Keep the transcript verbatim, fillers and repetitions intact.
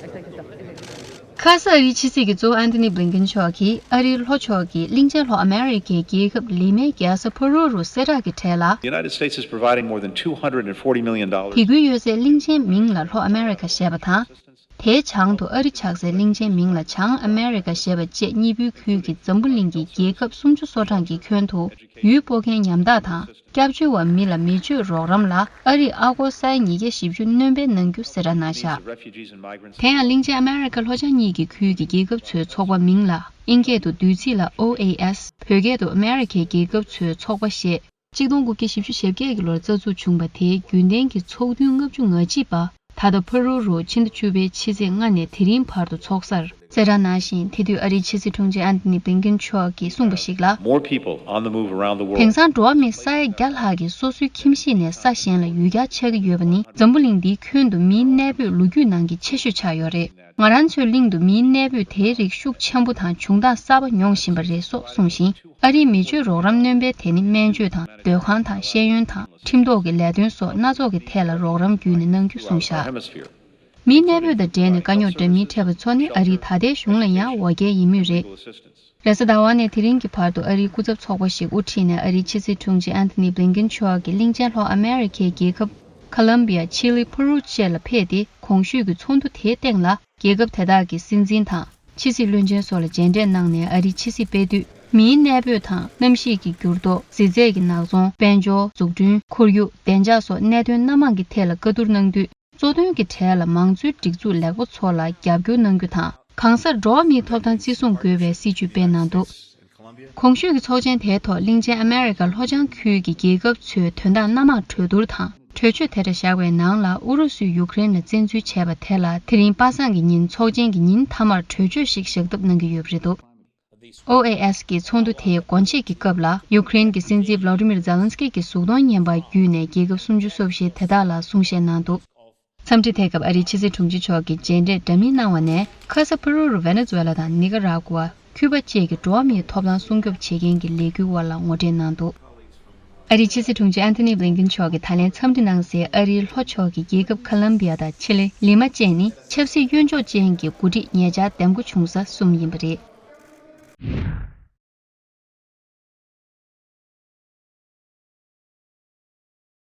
ཁ་ས་ཨ་རིའི་ཕྱི་སྲིད་ཀྱི་གཙོ་བོ་ཨན་ཐོ་ནི་བྷི་ལིན་ཀེན་མཆོག་གིས་ཨ་རིའི་ལྷོ་ཕྱོགས་ཀྱི་གླིང་ཆེན་ལྷོ་ཨ་མེ་རི་ཁའི་རྒྱལ་ཁབ་ལི་མའི་རྒྱལ་ས་ཕུ་རུ་རུ་གསལ་བསྒྲགས་ཀྱི་གྲས་ལ། The United States is providing more than two hundred forty million dollars. དེ་ཁུལ་ཡོད་སའི་གླིང་ཆེན་མིང་ལ་ལྷོ་ཨ་མེ་རི་ཁ་ཞེས་པ་དང་། དེའི་བྱང་དུ་ཨ་རི་ཆགས་སའི་གླིང་ཆེན་མིང་ལ་བྱང་ཨ་མེ་རི་ཁ་ཞེས་པ་བཅས་གཉིས་པོའི་ཁུལ་གྱི་འཛམ་བུ་གླིང་གི་རྒྱལ་ཁབ་སུམ་ཅུ་སོ་གྲངས་ཀྱི་ཁྱོན་དུ་ཡུལ་སྤོ་མཁན་ཉམ་ཐག་དང་། སྐྱབས་བཅོལ་བ་མི་ལ་མི་སྤྱོད་རོགས་རམ་ལ་ཨ་རིས་ཨ་སྒོར་ས་ཡ་ཉིས་བརྒྱ་བཞི་བཅུ་སྣོན་སྤེལ་གནང་རྒྱུ་གསལ་བསྒྲགས་གནང་བཞག་དེ་ཡང་གླིང་ཆེན་ཨ་མེ་རི་ཁ་ལྷོ་བྱང་གཉིས་ཀྱི་ཁུལ་གྱི་རྒྱལ་ཁབ་ཚོའི་ཚོགས་པ་མིང་ལ་ཨིན་སྐད་དུ་བསྡུས་ཚིག་ལ་ཨོ་ཨེ་ཨེས། བོད་སྐད་དུ་ཨ་མེ་རི་ཁའི་རྒྱལ་ཁབ་ཚོའི་ཚོགས་པ་ཞེས། གཅིག་སྟོང་དགུ་བརྒྱ་བཞི་བཅུ་ཞེ་བརྒྱད་ཀྱི་ལོར་རྩ་འཛུགས་བྱུང་བ་དེའི་རྒྱུན་ལྡན་གྱི་ཚོགས་ཐུན་ལྔ་བཅུ་ང་གཅིག་པ། ད་ལྟ་ཕུ་རུ་རུ་ཕྱི་ཟླ་བཅུ་པའི་ཕྱི་ཚེས་ལྔ་ནས་དེ་རིང་བར་དུ་འཚོགས་སར་གསལ་བསྒྲགས་གནང་ཞིང་། དེ་དུས་ཨ་རིའི་ཕྱི་སྲིད་དྲུང་ཆེ་ཨན་ཐོ་ནི་བྷི་ལིན་ཀེན་མཆོག་གིས་གསུངས་པ་ཞིག་ལ། More people on the move around the world. དེང་སང་འགྲོ་བ་མི་ས་ཡ་བརྒྱ་ལྷག་གིས་སོ་སོའི་ཁྱིམ་གཞིས་ནས་ས་གཞན་ལ་ཡུལ་གྱར་ཆགས་ཀྱི་ཡོད་པ་ནི་འཛམ་བུ་གླིང་འདིའི་ཁྱོན་དུ་མིའི་གནས་སྤོས་ལོ་རྒྱུས་ནང་གི་ཆེ་ཤོས་ཆགས་ཡོད་རེད། ང་རང་ཚོའི་གླིང་དུ་མིའི་གནས་སྤོས་དེའི་རིགས་ཤུགས་ཆེན་པོ་དང་བྱུང་སྟངས་གསར་པ་མྱོང་བཞིན་པ་རེད་སོགས་གསུངས་ཤིང་། ཨ་རིའི་མི་སྤྱོད་རོགས་རམ་སྣོན་སྤེལ་དེ་ནི་སྨན་བཅོས་དང་སྡོད་ཁང་དང་ཤེས་ཡོན་དང་ཁྲིམས་ཐོག་གི་ལས་དོན་སོགས་སྣ་ཚོགས་ཀྱི་ཐད་ལ་རོགས་རམ་བརྒྱུད་ནས་གནང་རྒྱུ་གསུངས་བཞག་མིའི་གནས་སྤོས་དང་འབྲེལ་ནས་དཀའ་རྙོག་འདྲ་མིན་འཕྲད་པ་ཚོ་ནི་ཨ་རིའི་ད་ལྟའི་གཞུང་ལ་ཡང་འོ་བརྒྱལ་ཡིན་མུས་རེད། རེས་གཟའ་ཟླ་བ་ནས་དེ་རིང་གི་བར་དུ་ཨ་རིའི་སྐུ་ཚབ་ཚོགས་པ་ཞིག་དབུ་ཁྲིད་ནས་ཨ་རིའི་ཕྱི་སྲིད་དྲུང་ཆེ་ཨན་ཐོ་ནི་བྷི་ལིན་ཀེན་མཆོག་གིས་གླིང་ཆེན་ལྷོ་ཨ་མེ་རི་ཁའི་རྒྱལ་ཁབ་ཁ་ལམ་བི་ཡ། ཆི་ལི། ཕུ་རུ་བཅས་ལ་ཕེབས་ཏེ། གོང་ཞུས་ཀྱི་ཚོགས་འདུ་དེའི་སྟེང་ལ། རྒྱལ་ཁབ་དེ་དག་གི་སྲིད་འཛིན་དང་། ཕྱི་སྲིད་བློན་ཆེན་སོགས་ལ་མཇལ་འཕྲད་གནང་ནས། ཨ་རིའི་ཕྱི་སྲིད་དཔེ་དེབ། མིའི་གནས་སྤོས་དང་གནམ་གཤིས་ཀྱི་འགྱུར་ལྡོག། གཟི་རྫས་ཀྱི་ནག་ཚོང་། དཔལ་འབྱོར། འཛུགས་སྐྲུན། ཁོར་ཡུག། བདེ་འཇགས་སོགས་གནད་དོན་སྣ་མང་གི་ཐད་ལ་བཀའ་བསྡུར་གནང་དུས། གཙོ་དོན་གྱི་གྲས་ལ་མང་གཙོའི་སྒྲིག་འཛུགས་ལེགས་པོ་ཚོ་ལ་རྒྱབ་སྐྱོར་གནང་རྒྱུ་དང་། གང་སར་འགྲོ་བ་མིའི་ཐོབ་ཐང་བརྩི་སྲུང་དགོས་པའི་སྲིད་ཇུས་སྤེལ་གནང་འདུག་གོང་ཞུས་ཀྱི་ཚོགས་ཆེན་དེའི་ཐོག་གླིང་ཆེན་ཨ་མེ་རི་ཀ་ལྷོ་བྱང་ཁུལ་གྱི་རྒྱལ་ཁབ་ཚོའི་དོན་དག་སྣ་མང་གྲོས་བསྡུར་དང་། གྲོས་ཆོད་དེ་འདྲ་བཞག་པའི་ནང་ལ། ཨུ་རུ་སུས་ཡུཀ་རེན་ལ་བཙན་འཛུལ་བྱས་པ་དེ་ལ་དེ་རིང་པ་སངས་ཀྱི་ཉིན་ཚོགས་ཆེན་གྱི་ཉིན་མཐའ་མར་གྲོས་ཆོད་ཞིག་བཞག་ཐབས་གནང་གི་ཡོད་པ་རེད་འདུག་ཨོ་ཨེ་ཨེས་ཀྱི་ཚོགས་འདུ་དེའི་སྒོ་འབྱེད་ཀྱི་སྐབས་ལ། ཡུཀ་རེན་གྱི་སྲིད་འཛིན་བྷ་ལོ་ཏི་མིར་ཛེ་ལན་སི་ཀི་གིས་གཟུགས་མཐོང་བརྙན་པར་བརྒྱུད་ནས་རྒྱལ་ཁབ་སུམ་ཅུ་སོ་བཞི་དེ་དག་ལ་གསུང་བཤད་གནང་འདུག་འཚམས་འདྲི་དེ་སྐབས་ཨ་རིའི་ཕྱི་སྲིད་དྲུང་ཆེ་མཆོག་གིས་མཇལ་འཕྲད་འདྲ་མིན་གནང་བ་ནས། ཁ་ས་ཕུ་རུ་རུ་ཝེ་ནེ་ཛུ་ཝེ་ལ་དང་ནི་ཀ་ར་ཀུ་ཝ། ཁྱུ་པ་བཅས་ཀྱི་འགྲོ་བ་མིའི་ཐོབ་ཐང་སྲུང་སྐྱོབ་བྱེད་མཁན་གྱི་ལས་འགུལ་བ་ལ་ངོ་སྤྲོད་གནང་འདུག་ཨ་རིའི་ཕྱི་སྲིད་དྲུང་ཆེ་ཨན་ཐོ་ནི་བྷི་ལིན་ཀེན་མཆོག་གིས་ད་ལན་འཚམས་འདྲི་གནང་སའི་ཨ་རིའི་ལྷོ་ཕྱོགས་ཀྱི་རྒྱལ་ཁབ་ཁ་ལམ་བི་ཡ་དང་ཆི་ལི། ལི་མ་བཅས་ནི་ཆབ་སྲིད་གཡོན་ཕྱོགས་ཅན་གྱི་འགོ་ཁྲིད་ཉེ་ཆར་འདེམས་བསྐོ་བྱུང་ས་གསུམ་ཡིན་པ་རེད།